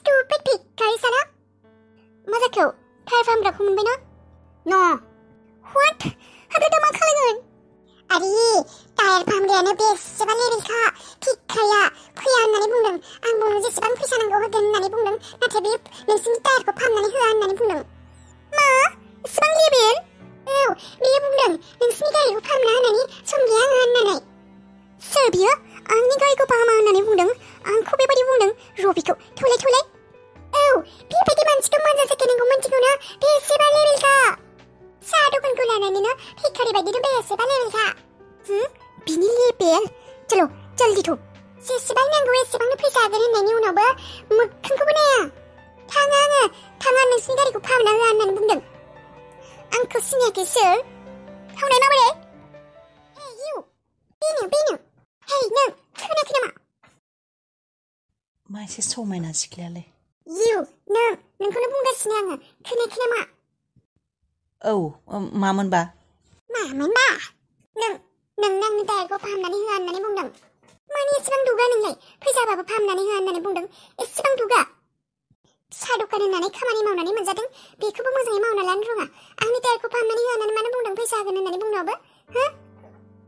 stupid pig kali sana. मा जाखो टायार फाहामग्राखौ मोनबाय ना? न' what? हाग्रा मा खालामगोन? आरे टायार फाहामग्रायानो बेसेबा लेभेलखा फिक्काया फैया होननानै बुंदों। आं बुंनो जेसेबां फैसा नांगौ होगोन होननानै बुंदों, नाथाय बे नोंसिनि टायारखौ फाहामनानै होआ होननानै बुंदों। मा एसेबां लेभेल? औ बेयो बुंदों नोंसिनि गारिखौ फाहामना होनायनि सम गैया आंहा होननानै। सोर बियो? आंनि गारिखौ फाहामा होननानै बुंदों? आंखौ बेबायदि बुंदों? रबिखौ थौले औ बेबायदि मानसिखौ मोजां सेकेन्डखौ मिन्थिगौ ना? बेसेबा लेभेलखा साहा दखानखौ लानानैनो भिखारि बायदिनो बेसेबा लेभेलखा। बिनि लेभेल? चलो जल्दी थौ। जेसेबां नांगौ एसेबांनो फैसा होगोन होननायनि उनावबो मोखांखौबो नाया। थाङा नोंसिनि गारिखौ फाहामना होआ होननानै बुंदों। आंखौ सिनायाखै सोर? थावनाय माबोरै? हे इउ बेनो हे नों खोनायाखै नामा? मा एसे समायना सिख्लायालाय? इउ नोंखौनो बुंगासिनो आङो, खोनायाखै नामा? औ मामोनबा? नों आंनि टायारखौ फाहामनानै होआ होननानै बुंदों। माने एसेबां दुगा नोंलाय? फैसाबाबो फाहामनानै होआ होननानै बुंदों। एसेबां दुगा। साहा दखान होननानै खामानि मावनानै मोनजादों, बेखौबो मोजाङै मावना लानो रोङा। आंनि टायारखौ फाहामनानै होआ होननानै मानो बुंदों फैसा होगोन होननानै बुंनायावबो?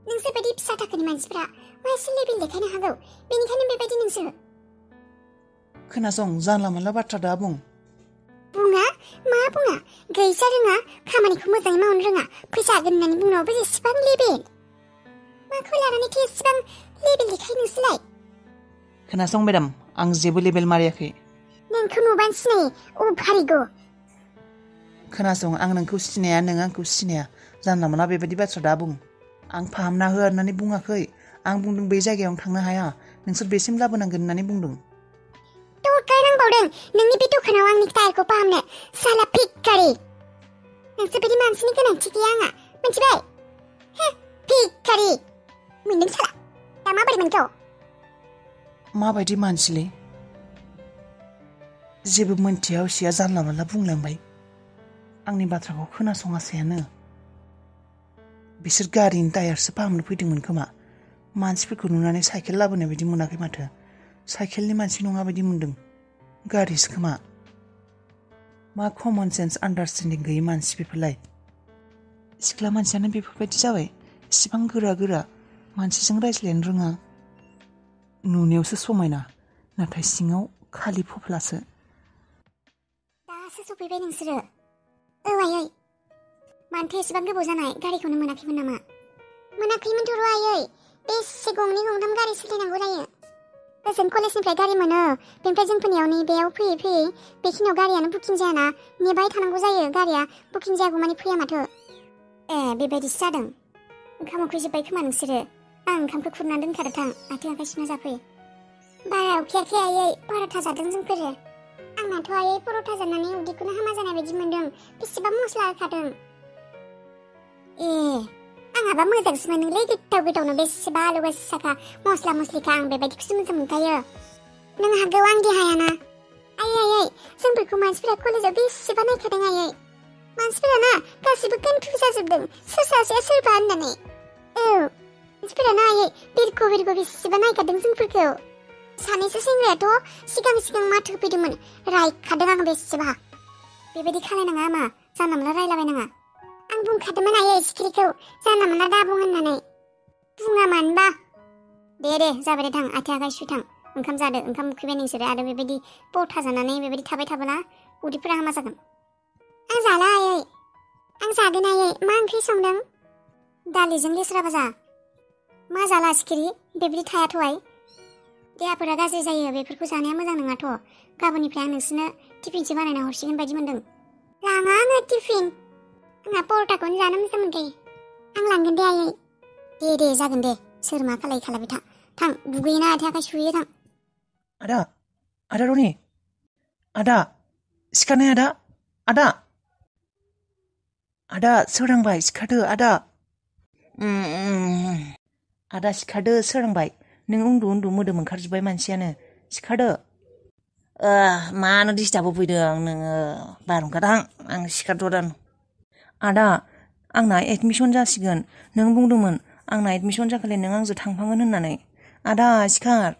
नोंसोर बायदि फिसा थाखोनि मानसिफ्रा मा एसे लेभेल देखायनो हागौ, बेनिखायनो बेबायदि नोंसोर। खोनासं, जानला मोनला बाथ्रा दा बुं। बुङा? मा बुङा? गैजा रोङा, खामानिखौ मोजाङै मावनो रोङा, फैसा होगोन होननानै बुंनायावबो एसेबां लेभेल। माखौ लानानैथो एसेबां लेभेल देखायो नोंसोरलाय? खोनासं मेडाम, आं जेबो लेभेल मारियाखै। नोंखौ नुबानो सिनायो, भारिगौ। खोनासं, आं नोंखौ सिनाया, नों आंखौ सिनाया। जानला मोनला बेबायदि बाथ्रा दा बुं। आं फाहामना होआ होननानै बुङाखै। आं बुंदों बे जायगायाव थांनो हाया, नोंसोर बेसिम लाबोनांगोन होननानै बुंदों। दरकार नांबावदों नोंनि बे दखानाव आंनि टायारखौ फाहामनो, साला भिखारि। नोंसोर बायदि मानसिनि गोनांथि गैया आंहा, मिथिबाय? भिखारि मोनदों साला। दा माबोरै मोनखौ? माबायदि मानसिलै? जेबो मोनथिया हसिया जानला मोनला बुंलांबाय। आंनि बाथ्राखौ खोनासङासैयानो। बिसोर गारिनि टायारसो फाहामनो फैदोंमोन खोमा। मानसिफोरखौ नुनानै साइकेल लाबोनाय बायदि मोनाखै माथो। साइकेलनि मानसि नङा बायदि मोनदों। गारिसो खोमा। मा कमन सेन्स आन्डारस्टेन्डिं गैयै मानसि बेफोरलाय। सिख्ला मानसियानो बेफोरबायदि जाबाय, इसिबां गोरा मानसिजों रायज्लायनो रोङा। नुनायावसो समायना, नाथाय सिङाव खालि फफ्लासो। दासो सफैबाय नोंसोरो? औ आयै, मानोथो एसेबां गोबाव जानाय? गारिखौनो मोनाखैमोन नामा? मोनाखैमोनथ' र' आयै, बेसे गंनै गंथाम गारि सोलिनांगौ जायो। ओजों कलेजनिफ्राय गारि मोनो, बेनिफ्राय जोंफोरनियाव नैबेयाव फैयै बेखिनियाव गारियानो बुकिं जायाना, नेबाय थानांगौ जायो। गारिया बुकिं जायागौ मानि फैया माथो। बेबायदिसो जादों। ओंखाम उखैजोब्बाय खोमा नोंसोरो? आं ओंखामखौ खुरनानै दोनखादों, थां आथिं आखाइ सुना जाफै। बारा उखैयाखै आयै, पर'था जादों जोंफोरो। आंनाथ' आयै पर'था जानानै उदैखौनो हामा जानाय बायदि मोनदों, बेसेबा मस्ला होखादों। आंहाबा मोजांसो मोनोलै, गोथावनो बेसेबा आलु गोसाखा, मस्ला मस्लिखा। आं बेबायदिखौसो मोजां मोनखायो। नों हागौ आं देहायाना। आयै जोंफोरखौ मानसिफोरा कलेजाव बेसेबा नायखादों आयै। मानसिफोरा ना गासिबो कनफिउज जाजोबदों, सोर सासेया सोरबा होननानै। औ, मानसिफोरा ना आयै बिरख' बेसेबा नायखादों जोंफोरखौ। सानैसो सेंग्रायाथ' सिगां माथो होफैदोंमोन, रायखादों आं बेसेबा। बेबायदि खालायनाङा मा, जानला मोनला रायलाबायनाङा। आं बुंखादोंमोन आयै सिखिरिखौ, जानला मोनला दाबुं होननानै। बुङा मानोबा? दे जाबाय दे, थां आथिं आखाइ सु, थां ओंखाम जादो। ओंखाम उखैबाय नोंसोरो, आरो बेबायदि पर'था जानानै बेबायदि थाबाय थाबोला उदैफोरा हामा जागोन। आं जाला आयै। आं जागोन आयै। मा ओंख्रि संदों? दालिजों लेस्रा भाजा। मा जाला सिखिरि, बेबायदि थायाथ' आइ। देहाफोरा गाज्रि जायो, बेफोरखौ जानाया मोजां नङाथ'। गाबोननिफ्राय आं नोंसोरनो टिफिनसो बानायना हरसिगोन बायदि मोनदों। लाङा आङो टिफिन, आंहा पर'थाखौनो जानो मोजां मोनखायो। आं लांगोन दे आयै। दे जागोन दे, सोर मा खालायबाय था। थां दुगैना आथिं आखाइ सुहैयो, थां। आदा रनि, आदा सिखारनाय, आदा सोरांबाय, सिखारदो आदा। आदा सिखारदो, सोरांबाय। नों उन्दु मोदोम ओंखारजोब्बाय मानसियानो, सिखारदो। मानो डिस्टार्ब होफैदों नोङो? बारहुंखा दां, आं सिखारथ'दों। आदा, आंना एडमिसन जासिगोन। नों बुंदोंमोन आंना एडमिसन जाखालि नों आंजों थांफागोन होननानै। आदा सिखार।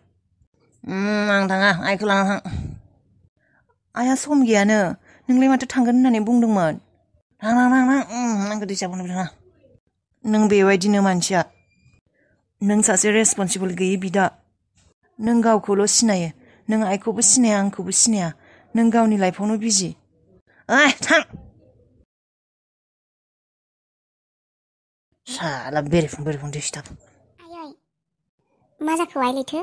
आं थाङा, आइखौ लाना थां। आइया सम गैयानो नोंलाय माथो थांगोन होननानै बुंदोंमोन आं गोदै जाबावनो रोङा नों बेबायदिनो मानसिया नों सासे रेसपन्सिबोल गैयै बिदा नों गावखौल' सिनायो नों आइखौबो सिनाया आंखौबो सिनाया नों गावनि लाइफआवनो बिजि ओइ थां साला बेरेफुं डिस्टार्ब आयै मा जाखो आइ लैथो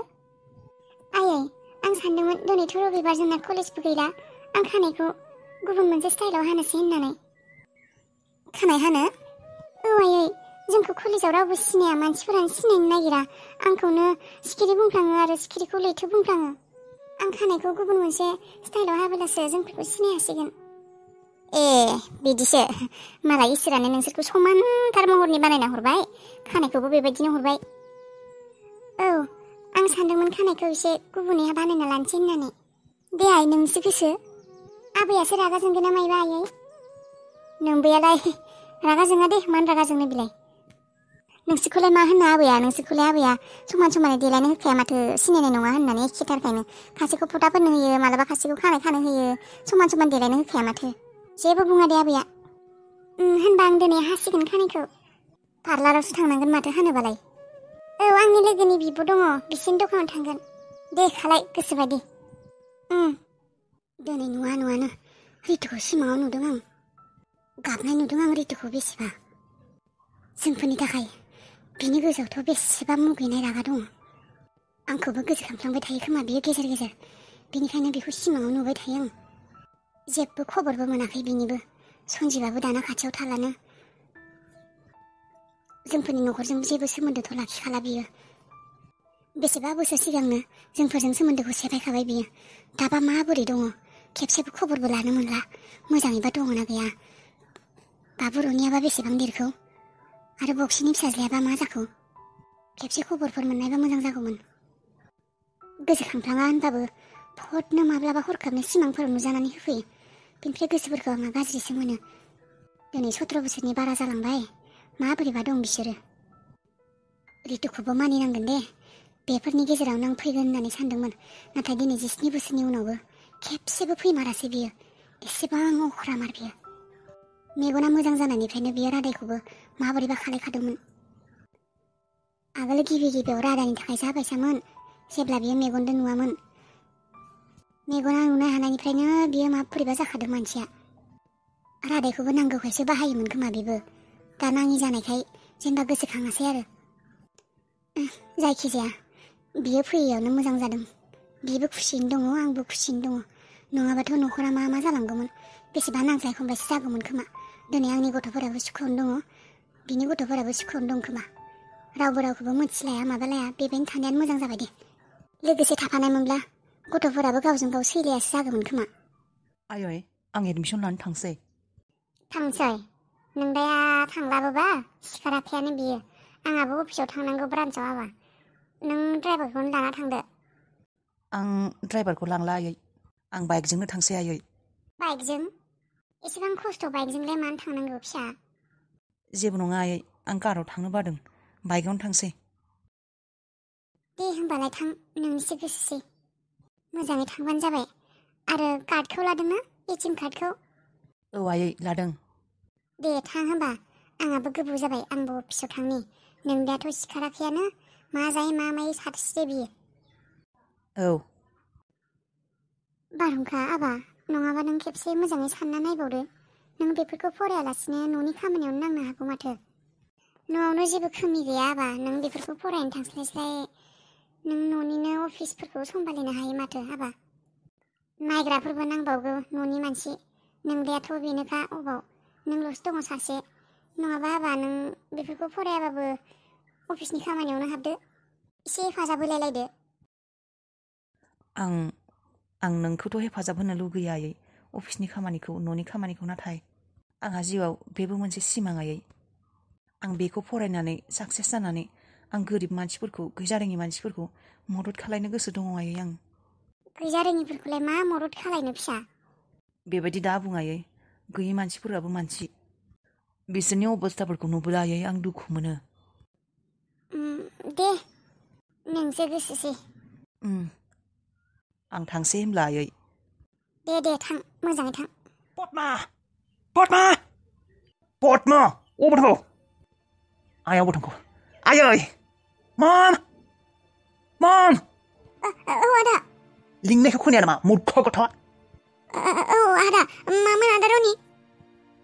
आयै आं सानदोंमोन दिनैथ' रबिबार जोंना कलेजबो गैला आं खानायखौ गुबुन मोनसे स्टाइलाव हानोसै होननानै खानाय हानो औ आयै जोंखौ कलेजाव रावबो सिनाया मानसिफोरानो सिनायनो नागिरा आंखौनो सिखिरि बुंफ्लाङो आरो सिखिरिखौ लैथो बुंफ्लाङो आं खानायखौ गुबुन मोनसे स्टाइलाव हाबोलासो जोंफोरखौ सिनायहासिगोन ए बिदिसो मालाय इसोरानो नोंसोरखौ समानथार महरनि बानायना हरबाय खानायखौबो बेबायदिनो हरबाय औ आं सानदोंमोन खानायखौ एसे गुबुनै बानायना लानोसै होननानै दे आइ नोंसो गोसो आबैयासो रागा जोंगोन ना मायबा आयै नोंबैयालाय रागा जोङा दे मानो रागा जोंनो बिलाय नोंसोरखौलाय मा होननो आबैया नोंसोरखौलाय आबैया समान समानै देलायनो होखाया माथो सिनायनाय नङा होननानै एखेथारखायनो खासेखौ फटा फोननो होयो मालाबा खासेखौ खानाय खानो होयो समान समान देलायनो होखाया माथो जेबो बुङा दे आबैया होनबा आं दिनै हासिगोन खानायखौ पार्लारावसो थांनांगोन माथो हानोबालाय औ आंनि लोगोनि बिब' दङ बिसिनि दखानाव थांगोन दे खालाय गोसोबायदि दिनै नुवानो रितुखौ सिमाङाव नुदों आं गाबनाय नुदों आं रितुखौ बेसेबा जोंफोरनि थाखाय बिनि गोसोआवथ' बेसेबा मुगैनाय रागा दङ आंखौबो गोसोखांफ्लांबाय थायो खोमा बियो गेजेर गेजेर बेनिखायनो बेखौ सिमाङाव नुबाय थायो आं जेबो खबरबो मोनाखै बिनिबो सन्जिबाबो दाना खाथियाव थालानो जोंफोरनि न'खरजों जेबो सोमोन्दोथ' लाखिखाला बियो बेसेबा बोसोर सिगांनो जोंफोरजों सोमोन्दोखौ सेफायखाबाय बियो दाबा माबोरै दङ खेबसेबो खबरबो लानो मोनला मोजाङैबा दङना गैया बाबु रनियाबा बेसेबां देरखौ आरो बक्सिनि फिसाज्लायाबा मा जाखो खेबसे खबरफोर मोननायबा मोजां जागौमोन गोसोखांफ्लाङा होनबाबो फटनो माब्लाबा हरखाबनो सिमांफोराव नुजानानै होफैयो बेनिफ्राय गोसोफोरखौ आंहा गाज्रिसो मोनो दिनै 17 बोसोरनि बारा जालांबाय माबोरैबा दं बिसोरो रितुखौबो मानिनांगोन दे बेफोरनि गेजेरावनो आं फैगोन होननानै सानदोंमोन नाथाय दिनै 17 बोसोरनि उनावबो खेबसेबो फैमारासै बियो एसेबां अख्रामार बियो मेगना मोजां जानायनिफ्रायनो बियो रादायखौबो माबोरैबा खालायखादोंमोन आगोल गिबियाव रादानि थाखाय जाबायसामोन जेब्ला बियो मेगनजों नुवामोन मेगना नुनो हानायनिफ्रायनो बियो माबोरैबा जाखादों मानसिया रादायखौबो नांगौखायसो बाहायोमोन खोमा बेबो दा नाङि जानायखाय जेनेबा गोसोखाङासै आरो जायखिजाया बियो फैयैयावनो मोजां जादों बिबो खुसियैनो दङ आंबो खुसियैनो दङ नङाबाथ' न'खरा मा जालांगौमोन बेसेबा नांज्लाय खमलायसो जागौमोन खोमा दिनै आंनि गथ'फोराबो सुखुआवनो दङ बिनि गथ'फोराबो सुखुआवनो दं खोमा रावबो रावखौबो मोनथिलाया माबालाया बेबायदिनो थानायानो मोजां जाबाय दे लोगोसे थाफानायमोनब्ला गथ'फोराबो गावजों गाव सैलायासो जागौमोन खोमा आयै आं एडमिसन लानो थांसै नोंदाया थांलाबोबा सिखाराखैयानो बियो आंहाबो अफिसाव थांनांगौ ब्रान्सआव आबा नों ड्राइभारखौनो लाना थांदो आं ड्राइभारखौ लांला आयै आं बाइकजोंनो थांसै आयै बाइकजों एसेबां खस्थ' बाइकजोंलाय मानो थांनांगौ फिसा जेबो नङा आयै आं काराव थांनो बादों बाइकआवनो थांसै दे होमबालाय थां नोंनिसो गोसोसै मोजाङै थांबानो जाबाय आरो कार्डखौ लादोंना एटिएम कार्डखौ औ आयै लादों दे थां होमबा आंहाबो गोबाव जाबाय आंबो अफिसाव थांनि नोंदायाथ' सिखाराखैयानो मा जायो मा मायो साथोसो बियो औ बारहुंखा आबा नङाबा नों खेबसे मोजाङै सानना नायबावदो नों बेफोरखौ फरायालासिनो न'नि खामानियावनो नांनो हागौ माथो न'आवनो जेबो खोमि गैया आबा नों बेफोरखौ फरायनो थांस्लायस्लाय नों न'निनो अफिसफोरखौ संभालिनो हायो माथो आबा नायग्राफोरबो नांबावगौ न'नि मानसि नोंदायाथ' बेनोखा अबाव नोंल'सो दङ सासे नङाबा आबा नों बेफोरखौ फरायाबाबो अफिसनि खामानियावनो हाबदो एसे हेफाजाब होलायलायदो आं नोंखौथ' हेफाजाब होनो लुगैयो आयै अफिसनि खामानिखौ न'नि खामानिखौ नाथाय आंहा जिउआव बेबो मोनसे सिमां आयै आं बेखौ फरायनानै साक्सेस जानानै आं गोरिब मानसिफोरखौ गैजारोङि मानसिफोरखौ मदद खालायनो गोसो दङ आयै आं गैजारोङिफोरखौलाय मा मदद खालायनो फिसा बेबायदि दा बुं आयै गैयि मानसिफोराबो मानसि बिसोरनि अबस्थाफोरखौ नुबोला आयै आं दुखु मोनो दे नोंसो गोसोसै आं थांसै होमब्ला आयै दे थां मोजाङै थां पद्मा पद्मा पद्मा अबाव थांखो आइया अबाव थांखो आयै मम मम औ आदा लिंनायखौ खोनाया नामा मूर्ख गथ' औ आदा मामोन आदा रनि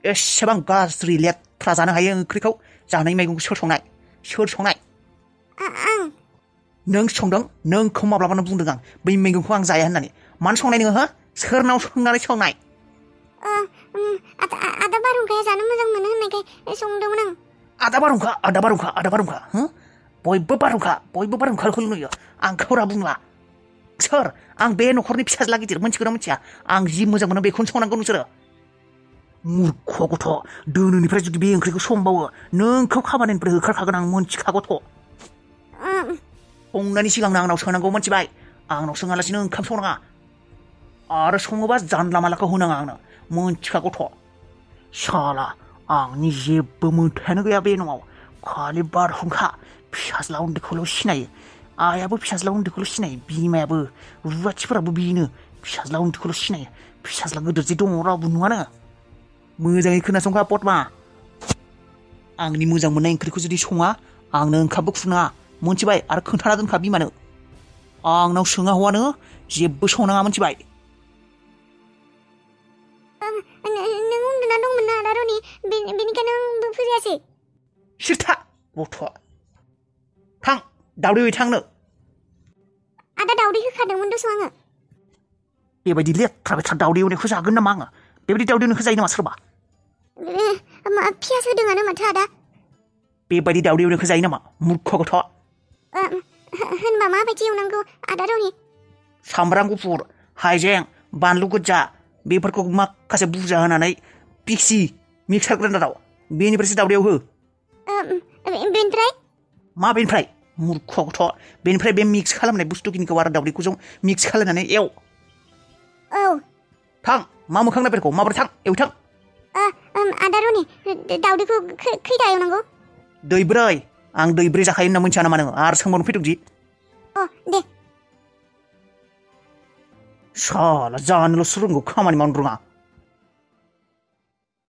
एसेबां गाज्रि लेथ्रा जानो हायो ओंख्रिखौ जानाय मैगंखौ सोर संनाय आं नों संदों नोंखौ माब्लाबानो बुंदों आं बै मैगंखौ आं जाया होननानै मानो संनाय नोङो हो सोरनाव सोंनानै संनाय आदा बारहुंखाया जानो मोजां मोनो होननायखाय संदोंमोन आं आदा बारहुंखा हो बयबो बारहुंखाखौ नुयो आंखौ रा बुंला सोर आं बे न'खरनि फिसाज्ला गिदिर मोनथिगोना मिथिया आं जि मोजां मोनो बेखौनो संनांगौ नोंसोरो मूर्ख गथ' दोनैनिफ्राय जुदि बे ओंख्रिखौ संबावो नोंखौ खामानिनिफ्राय होखारखागोन आं मोनथिखागौथ' संनायनि सिगांनो आंनाव सोंनांगौ मोनथिबाय आंनाव सोङालासिनो ओंखाम संनाङा आरो सङोबा जानला मालाखौ होनाङा आंनो मोनथिखागौथ' साला आंनि जेबो मोन्थायानो गैया बे न'आव खालि बारहुंखा फिसाज्ला उन्दैखौल' सिनायो आइयाबो फिसाज्ला उन्दैखौल' सिनायो बिमायाबो रुवाथिफोराबो बिनो फिसाज्ला उन्दैखौल' सिनायो फिसाज्ला गिदिर जे दङ रावबो नुवानो मोजाङै खोनासंखा पद्मा आंनि मोजां मोननाय ओंख्रिखौ जुदि सङा आंनो ओंखामबो खुरनाङा मोनथिबाय आरो खोन्थाना दोनखा बिमानो आंनाव सोङा हौवानो जेबो संनाङा मोनथिबाय नों उन्दुना दंमोन ना आदा रनि बेनिखायनो आंबो फैयासै सिरथा गथ' थां दावदै थांनो आदा दावदै होखादोंमोन दस' आङो बेबायदि लेथ्रा दावदै एवनायखौ जागोन नामा आङो बेबायदि दावदै एवनायखौ जायो नामा सोरबा पियास होदोंआनो माथो आदा बेबायदि दावदै एवनायखौ जायो नामा मूर्ख गथ' होनबा माबायदि एवनांगौ आदा रनि सामब्राम गुफुर हाइजें बानलु गोजा बेफोरखौ माखासे बुरजा होनानै पिक्सि मिक्सार ग्राइन्डाराव बेनिफ्रायसो दावदैयाव हो बेनिफ्राय मा बेनिफ्राय मूर्ख गथ' बेनिफ्राय बे मिक्स खालामनाय बुस्थुखिनिखौ आरो दावदैखौ जों मिक्स खालामनानै एव औ थां मा मोखां नायफोरखौ माबोरै थां एवथां आदा रनि दावदैखौ खैथा एवनांगौ दैब्रै आं दैब्रै जाखायो होनना मिथिया नामा नोङो आरो सोंबावनो फैदों दि दे साला जानोल'सो रोंगौ खामानि मावनो रोङा